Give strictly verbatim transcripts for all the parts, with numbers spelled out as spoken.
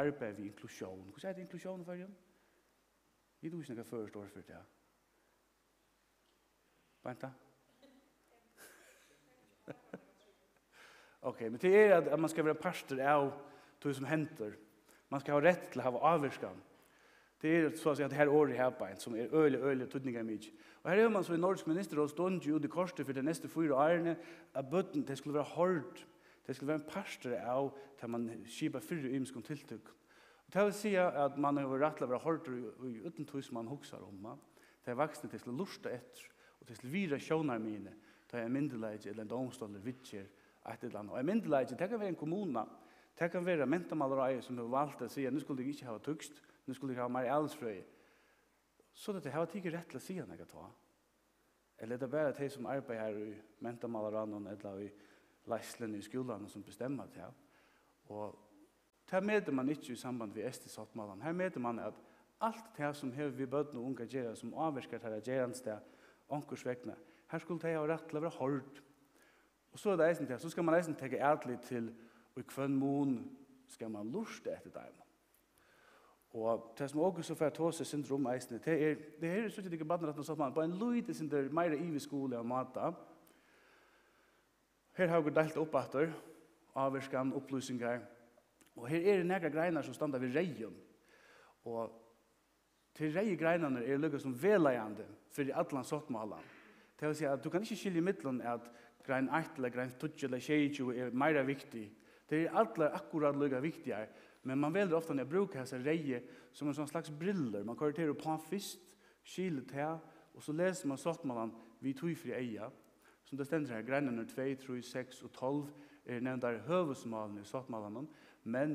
arbeiða við inklusión. Hvussu eitur inklusión í Føroyum? Vit duga ikki nakað føroyskt orð fyri tað. Beinta? Ok, men tað er, at, at man skal vera partur av tí, sum hendir. Man skal hava rætt til at hava ávirkan. Tað er, so at siga, at tað her orðið her beint, sum er øgiliga, øgiliga týdningarmikið. Og her hevur man so í Nordisk Ministerråd stungið út í kortið fyri tey næstu fýra árini, at børn, tey skulu vera hoyrd. Tey skulu vera ein partur av, tá man skipar fyri ymiskum tiltøkum. Og tað vil siga, at man hevur rætt til at vera hoyrdur í, í øllum tí, sum man hugsar um, man. Tey vaksnu, tey skulu lurta eftir, og tey skulu virða sjónarmiðini, tá ein myndugleiki ella ein dómstólur viðger eitt ella annað. Og ein myndugleiki, tað kann vera ein kommuna, tað kann vera Mentamálaráðið, sum hevur valt at siga, nú skulu tit ikki hava týskt, nú skulu tit hava meira alisfrøði. So at tey hava tikið rætt til at siga nakað tá. Ella er tað bara tey, sum arbeiða her í Mentamálaráðnum ella í leiðsluni í skúlanum, sum bestemma tað? Og tað metir man ikki í samband við S T sáttmálan. Her metir man, at alt tað, sum hevur við børn og ung at gera, sum ávirkar teirra gerandisdag onkursvegna, her skulu tey hava rætt til at vera hoyrd. Og so er tað eisini tað, so skal man eisini taka atlit til, í hvønn mun skal man lurta eftir teimum. Og tað, sum okur so fara at tosa eitt sindur um eisini, tað er, tað her, síggja tit, barnarættarsáttmálan, bara ein lítil sindur meira yvirskuligan máta. Her hava okur deilt upp aftur, ávirkan, upplýsingar. Og her eru nakrar greinar, sum standa við reyðum. Og tær reyðu greinarnar eru líka sum vegleiðandi fyri allan sáttmálan. Tað vil siga, at tú kann ikki skilja ímillum, at grein eitt ella grein tíggju ella sjeyogtjúgu er meira viktig. Tær eru allar akkurát líka viktigar, men man velur ofta at brúka hasa reyðu sum ein sånn slags brillur. Man koyrir tær uppá fyrst, skilur tað, og so lesur man sáttmálan við tí fyri eyga. Sum tað stendur her, greinarnar tvey, trý, seks og tólv eru nevndar høvuðsmálini í sáttmálanum, men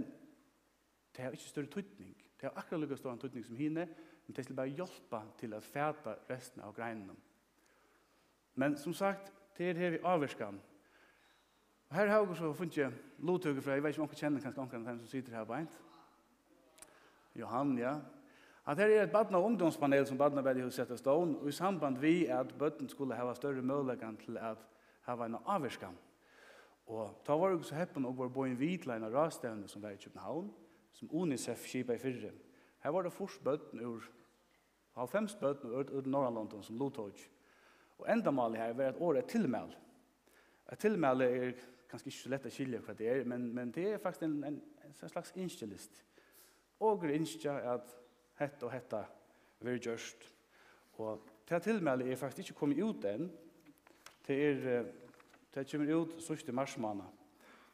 tey hava ikki størri týdning. Tey hava akkurát líka stóran týdning sum hini, men tey skulu bara hjálpa til at fata restina av greinunum. Men sum sagt, tað er her við ávirkan. Og her hava okur so fingið luttøku frá, eg veit ikki, um onkur kennir kanska onkran av teimum, sum situr her beint. Johan, ja. Hatta her er eitt barna- og ungdómspanel, sum Barnabeitið hevur sett á stovn, í samband við, at børn skulu hava størri møguleikan til at hava eina ávirkan. Og tá vóru okur so heppin og vóru boðin við til eina ráðstevnu, sum var í København, sum UNICEF skipaði fyri. Her vóru tað fýrs børn úr, hálvfems børn úr øll, øllum Norðurlondum, sum luttóku. Og endamálið her var at orða eitt tilmæli. Eitt tilmæli er kanska ikki so lætt at skilja, hvat tað er, men, men tað er faktiskt ein, ein, ein slags ynskilisti. Okur ynskja, at hetta og hetta verður gjørt. Og tað tilmælið er faktiskt ikki komið út enn. Tað er, eh, tað kemur út síðst í marsmánað.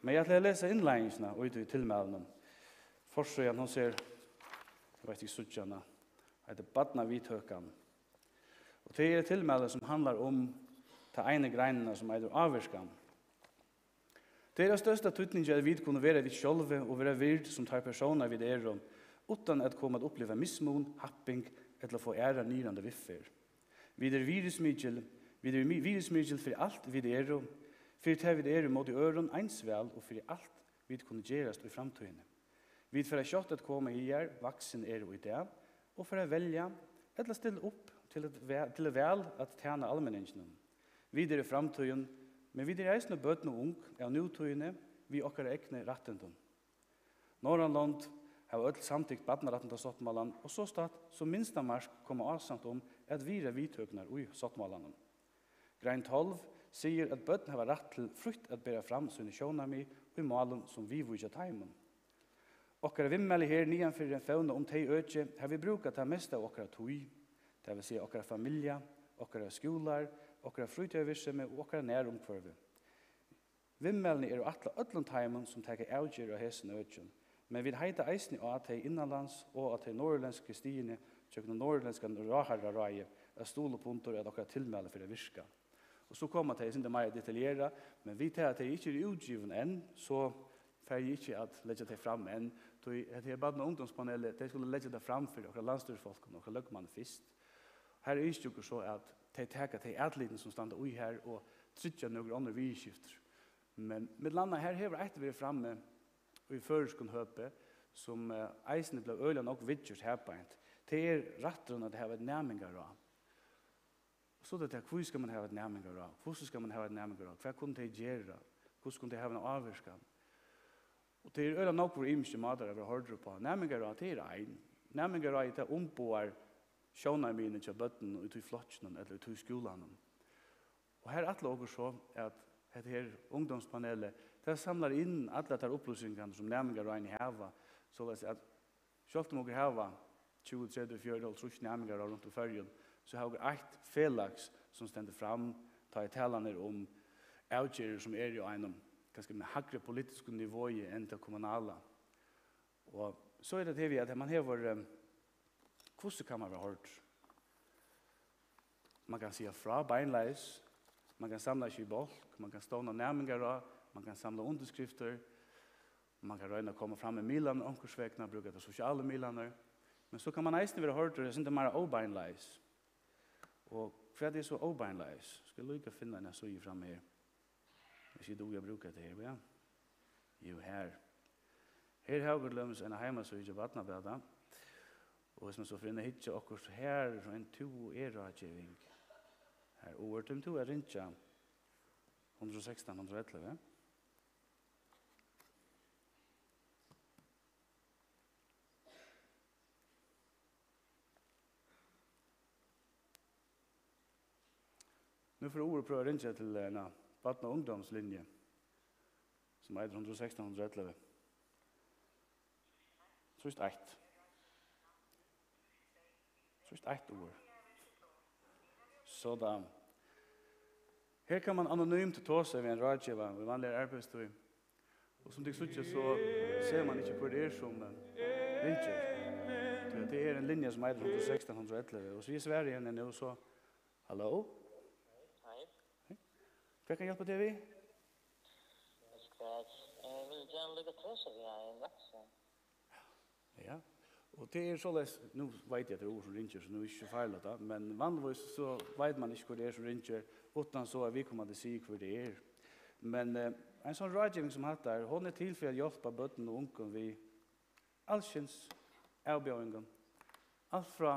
Men eg ætli at lesa innleiðingina í tí tilmælinum. Forsíðan, hon sær, eg veit ikki, síggja hana, eitur Barnaviðtøkan. Og tað er eitt tilmæli, sum handlar um ta einu greinina, sum eitur ávirkan. Tað er av størsta týdningi, at vit kunnu vera vit sjálvi og vera vird sum teir persónar, vit eru, uttan at koma at uppliva mismun, happing ella fáa aðra niðrandi viðferð. Vit eru virðismikil, vit eru mi-, virðismikil fyri alt, vit eru, fyri tað, vit eru móti øðrum, eins væl og fyri alt, vit kunnu gerast í framtíðini. Vit fara skjótt at koma higar, vaksin eru í dag, og fara at velja ella stilla upp til at væ-, til val at tæna almenninginum. Vit eru framtíðin, men vit eru eisini børn og ung av nútíðini við okkara egnu rættindum. Norðurlond hava øll samtykt barnarættindasáttmálan, og sostatt sum minsta mark koma ásamt um at virða viðtøkurnar í sáttmálanum. Grein tólv sigur, at børn hava rætt til frítt at bera fram síni sjónarmið í málum, sum viðvíkja teimum. Okkara viðmæli her niðanfyri fevna um tey øki, har vit brúka tað mesta av okkara tíð, tað vil siga okkara familja, okkara skúlar, okkara frítíðarvirksemi og okkara nærumhvørvi. Viðmælini eru ætlað øllum teimum, sum taka avgerð á hesum økjum, men vit heita eisini á tey innanlands og á tey norðurlendsku stigini gjøgnum Norðurlendska ráðharraráðið at stuðla upp undir, at okkara tilmæli fer at virka. Og so koma tey eitt sindur meira detaljerað, men við tað, at tey ikki eru útgivin enn, so fari eg ikki at leggja tey fram enn, tí hetta her barna- og ungdómspanelið, tey skulu leggja tað fram fyri okkara landsstýrisfólkum og okkara løgmanni fyrst. Her ynskja okur so, at tey taka tey atlitini, sum standa í her, og tryggja nøkur onnur viðurskifti. Men millum annað her hevur eitt verið frammi í føroyskum høpi, sum, eh, eisini bleiv øgiliga nógv viðgjørt her beint. Tað er rætturin at hava eitt næmingaráð. Og so er tað, hví skal man hava eitt næmingaráð? Hvussu skal man hava eitt næmingaráð? Hvat kunnu tey gera? Hvussu kunnu tey hava eina ávirkan? Og tað er øgiliga nógvir ymiskir mátar at vera hoyrdur uppá. Næmingaráð, tað er ein. Næmingaráðið, tað umboðar sjónarmiðini hjá børnunum í tí flokkinum ella í tí skúlanum. Og her ætla okur so, at hetta her ungdómspanelið, tað samlar inn allar tær upplýsingarnar, sum næmingaráðini hava, soleiðis at sjálvt um okur hava tjúgu, tretivu, fjøruti, hálvtrýss næmingaráð runt um í Føroyum, so hava okur eitt felags, sum stendur fram, tá ið talan er um avgerðir, sum eru á einum, kanska, meira hægri politiskum niveaui enn tað kommunala. Og so er tað tað við, at man hevur, eh, hvussu kann man vera hoyrdur? Man kann siga frá beinleiðis, man kann samla seg í bólk, man kann stovna næmingaráð, man kann samla undirskriftir, man kann royna at koma fram í miðlarnar onkursvegna, brúka tær sosialu miðlarnar. Men so kann man eisini vera hoyrdur eitt sindur meira óbeinleiðis. Og hvat er so óbeinleiðis? Skal líka finna eina síðu fram her. Hvis eg dugi at brúka hetta her, ja. Jú, her. Her hava okur til dømis eina heimasíðu hjá Barnabata. Og hvis man so fer inn at hyggja okkurt her, so ein tú og eg ráðgeving. Her, og tú at ringja hundrað og sekstan, hundrað og ellivu. Nú fer Uri at prøva at ringja til eina barna- og ungdómslinju, sum eitur hundrað og sekstan, hundrað og ellivu. Trýst eitt. Trýst eitt, Uri. Sådan. Her kann man anonymt tosa við ein ráðgeva við vanligari arbeiðstíð. Og sum tit síggja, so sær man ikki, hvør tað er, sum, eh, ringir. Tí at tað er ein linja, sum eitur hundrað og sekstan, hundrað og ellivu. Og so eg svari henni nú, so, halló? Hei. Hei. Hvat kann eg hjálpa teg við? Veitst tú hvat? Eg vil gjarna líka tosa við ein vaksin. Ja, og tað er soleiðis, nú veit eg, at tað er Uri, sum ringir, so nú er ikki so farligt, tá, men vanligvis so veit man ikki, hvør tað er, sum ringir, uttan so at viðkomandi sigur, hvør tað er. Men, eh, ein sånn ráðgeving sum hatta her, hon er til fyri at hjálpa børnum og ungum við alskyns avbjóðingum. Alt frá